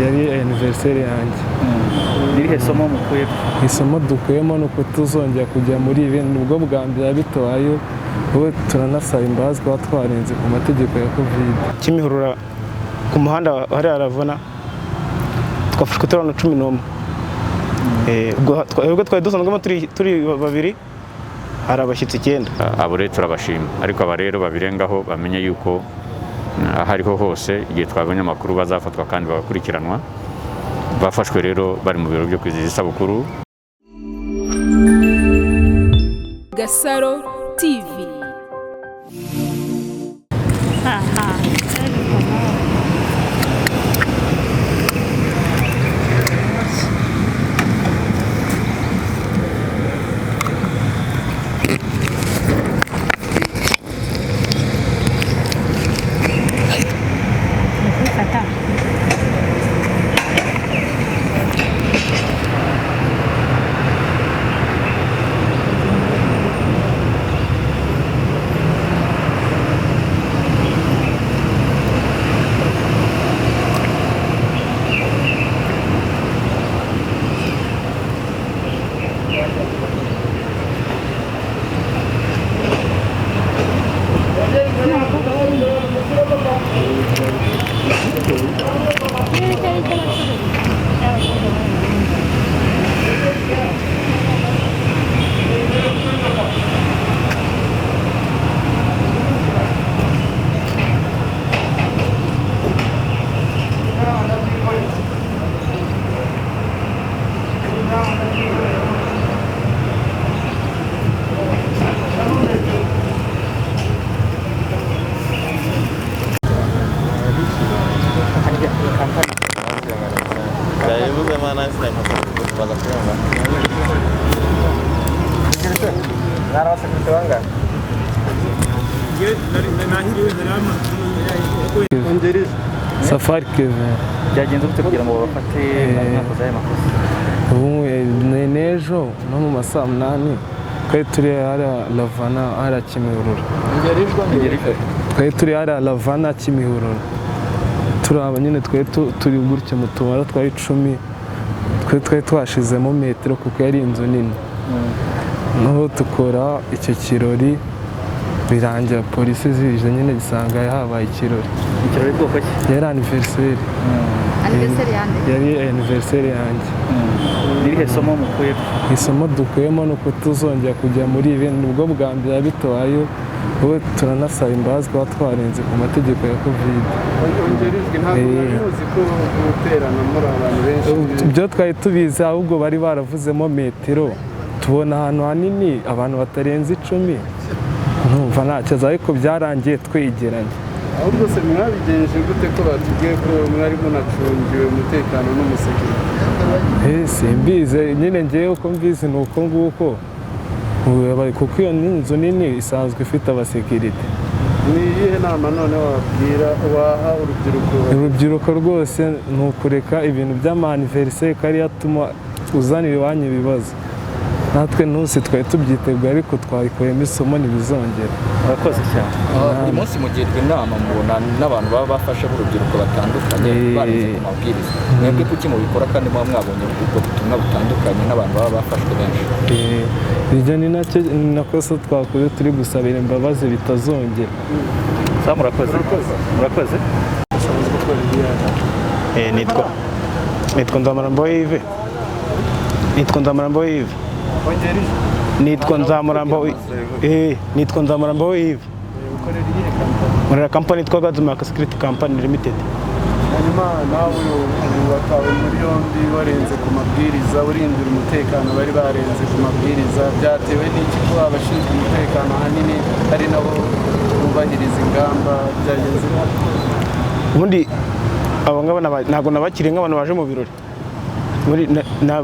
Yari anniversaire yanjye. Ni irihe somo mukuyemo? Isomo dukuyemo ni uko tuzongera kujya muri ibi. Nibwo bwa mbere bitubayeho, ubu turanasaba imbabazi kuba twarenze ku mategeko ya Covid. Kimihurura ku muhanda hariya Ravana, twafashwe turi abantu 11. Ubwo twari dusanzwemo turi babiri, hari abashyitsi 9. Abo rero turabashima, ariko aba rero babirengaho bamenye yuko aho ariho hose igihe twabonye amakuru bazafatwa kandi bagakurikiranwa. Bafashwe rero bari mu biro byo kwizihiza isabukuru. Gasaro TV. Safari Kevin. Byagenze gute kugira ngo babafate mwakoze aya makosa? Ubu n'ejo no mu ma saa 8 twari turi hariya Ravana, hariya Kimihurura. Twari turi hariya Ravana Kimihurura, turi aba nyine twari turi gutya mu tubara twari 10, twari twashizemo metero kuko yari inzu nini. Noneho dukora icyo kirori, birangira polisi zije nyine bisanga habaye ikirori. Ikirori bwoko ki? Yari anniversaire. Anniversaire yanjye. Yari anniversaire yanjye. Ni irihe somo mukuyemo? Isomo dukuyemo ni uko tuzongera kujya muri ibi. Nibwo bwa mbere bitubayeho, ubu turanasaba imbabazi kuba twarenze ku mategeko ya Covid. Ntabwo muzi ko guterana muri abantu benshi? Ibyo twari tubizi, ahubwo bari baravuzemo metero, tubona ahantu hanini abantu batarenze 10, numva ntacyo, ariko byarangiye twegeranye. Ahubwo se mwabigenje gute ko batubwiye ko mwari munacungiwe umutekano n'umusekirite? Simbizi nyine, ngewe uko mbizi ni uko nguko, kuko iyo ni inzu nini isanzwe ifite abasekirite. Ni iyihe nama none wabwira, waha urubyiruko? Urubyiruko rwose ni ukureka ibintu by'ama anniversaire, ko ariyo atuma uzanira iwanyu ibibazo. Natwe ntusi twari tubyiteguye, ariko twabikuyemo isomo, ntibizongera. Murakoze cyane. Buri munsi mugirwa inama, mubona n'abantu baba bafashe b'urubyiruko batandukanye barenze ku mabwiriza. Mwebwe kuki mubikora kandi muba mwabonye ubwo butumwa butandukanye n'abantu baba bafashwe benshi? Ibyo ni nacyo ni nakosa twakoze, turi gusabira imbabazi bitazongera. Sawa, murakoze, murakoze. Nitwa Nzamarambo Yves. Nitwa Nzamarambo Yves. Nitwa Nzamurambo, nitwa Nzamurambo Yves. Nkorera company yitwa Godsmark Security Company Limited. Hanyuma nawe ubu watawe muri yombi warenze ku mabwiriza, urindira umutekano bari barenze ku mabwiriza. Byatewe n'iki ko abashinzwe umutekano ahanini ari nabo bubahiriza ingamba? Byagenze gute? Ubundi abo ngabo ntabwo nabakiriye nk'abantu baje mu birori.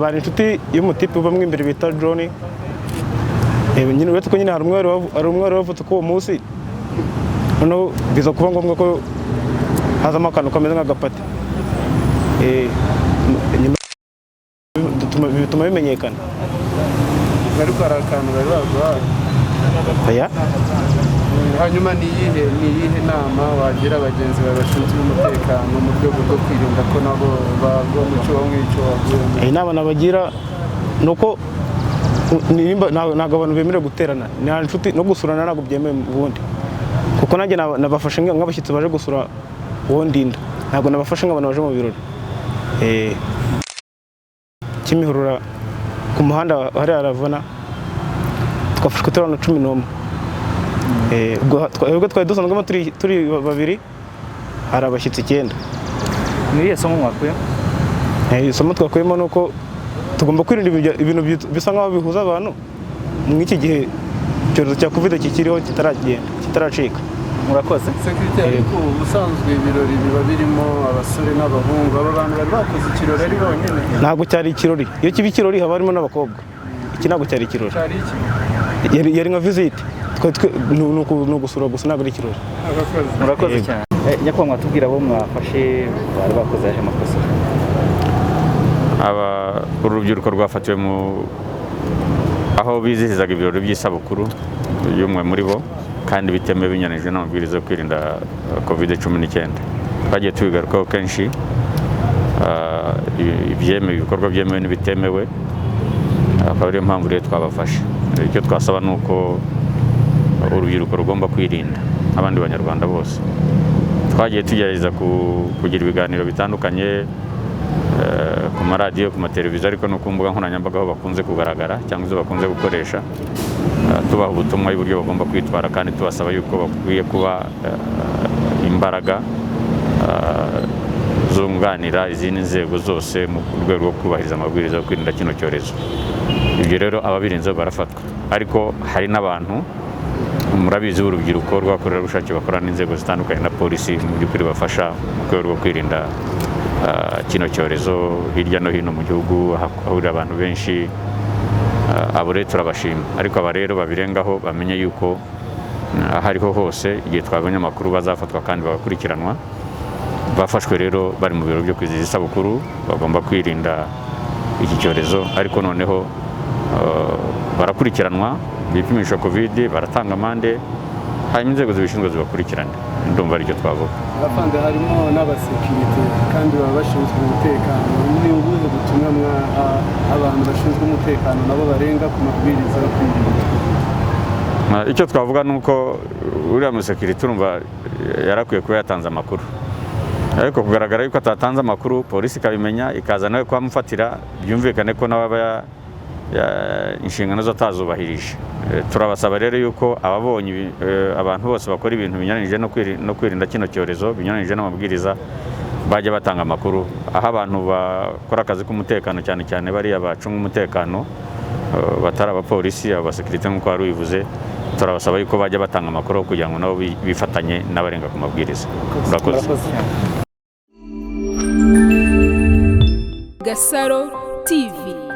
Bari inshuti y'umutipe ubamo imbere bita John. Nyine uretse ko nyine hari umwe wari wavutse kuri uwo munsi, noneho biza kuba ngombwa ko hazamo akantu kameze nk'agapati. Nyuma bituma bimenyekana. Ariko hari akantu bari baguhaye? Oya. Hanyuma ni iyihe nama wagira bagenzi bawe bashinzwe umutekano mu rwego rwo kwirinda ko nabo bagwa mu cyuho nk'icyo waguyemo? Inama nabagira ni uko ntabwo abantu bemerewe guterana, nta nshuti no gusurana ntabwo byemewe ubundi, kuko nanjye nabafashe nk'abashyitsi baje gusura uwo ndinda, ntabwo nabafashe nk'abantu baje mu birori. Kimihurura ku muhanda hariya Ravana twafashwe turi abantu 11. Ubwo twari dusanzwemo turi babiri, hari abashyitsi icyenda. Ni irihe somo mwakuyemo? Isomo twakuyemo ni uko tugomba kwirinda ibintu bisa nk'aho bihuza abantu muri iki gihe icyorezo cya Covid kikiriho, kitaragenda, kitaracika. Murakoze. Sécurité, ariko ubusanzwe ibirori biba birimo abasore n'abahungu. Aba bantu bari bakoze ikirori ari bonyine? Ntabwo cyari ikirori. Iyo kiba ikirori haba harimo n'abakobwa. Iki ntabwo cyari ikirori. Cyari iki? Yari nka visite. Ni ugusura gusa, ntabwo ari ikirori. Abakozi. Murakoze Yego. cyane. Nyakubahwa, mwatubwira abo mwafashe bari bakoze ayahe makosa? Aba uru rubyiruko rwafatiwe mu aho bizihizaga ibirori by'isabukuru y'umwe muri bo, kandi bitemewe, binyuranyije n'amabwiriza yo kwirinda Covid-19. Twagiye tubigarukaho kenshi, ibyemewe, ibikorwa byemewe n'ibitemewe, akaba ariyo mpamvu rero twabafashe. Icyo twasaba ni uko urubyiruko rugomba kwirinda abandi banyarwanda bose. Twagiye tugerageza kugira ibiganiro bitandukanye ku maradiyo, ku mateleviziyo, ariko no ku mbuga nkoranyambaga aho bakunze kugaragara cyangwa izo bakunze gukoresha, tubaha ubutumwa y'uburyo bagomba kwitwara, kandi tubasaba yuko bakwiye kuba imbaraga zunganira izindi nzego zose mu rwego rwo kubahiriza amabwiriza yo kwirinda kino cyorezo. Ibyo rero ababirenzeho barafatwa, ariko hari n'abantu murabizi b'urubyiruko rw'abakorerabushake bakorana n'inzego zitandukanye na polisi, mu by'ukuri bafasha mu rwego rwo kwirinda kino cyorezo hirya no hino mu gihugu hahurira abantu benshi. Abo rero turabashima, ariko aba rero babirengaho bamenye yuko aho ariho hose igihe twabonye amakuru bazafatwa kandi bagakurikiranwa. Bafashwe rero bari mu birori byo kwizihiza isabukuru, bagomba kwirinda iki cyorezo, ariko noneho barakurikiranwa, bipimisha Covid, baratanga amande, hanyuma inzego zibishinzwe zibakurikirane. Ndumva aricyo twavuga. Afande, harimo n'abasekirite kandi baba bashinzwe umutekano. Ni ubuhe butumwa mwaha abantu bashinzwe umutekano nabo barenga ku mabwiriza yo kwirinda? Icyo twavuga ni uko uriya musekirite urumva yarakwiye kuba yatanze amakuru, ariko kugaragara yuko atatanze amakuru, polisi ikabimenya ikaza nawe kuhamufatira, byumvikane ko nawe aba inshingano ze atazubahirije. Turabasaba rero yuko ababonye abantu bose bakora ibintu binyuranyije no kwirinda kino cyorezo, binyuranyije n'amabwiriza, bajya batanga amakuru. Aho abantu bakora akazi k'umutekano, cyane cyane bariya bacunga umutekano batari abapolisi, abasekirite nk'uko wari ubivuze, turabasaba yuko bajya batanga amakuru kugira ngo nabo bifatanye n'abarenga ku mabwiriza. Murakoze. Murakoze cyane. Gasaro TV.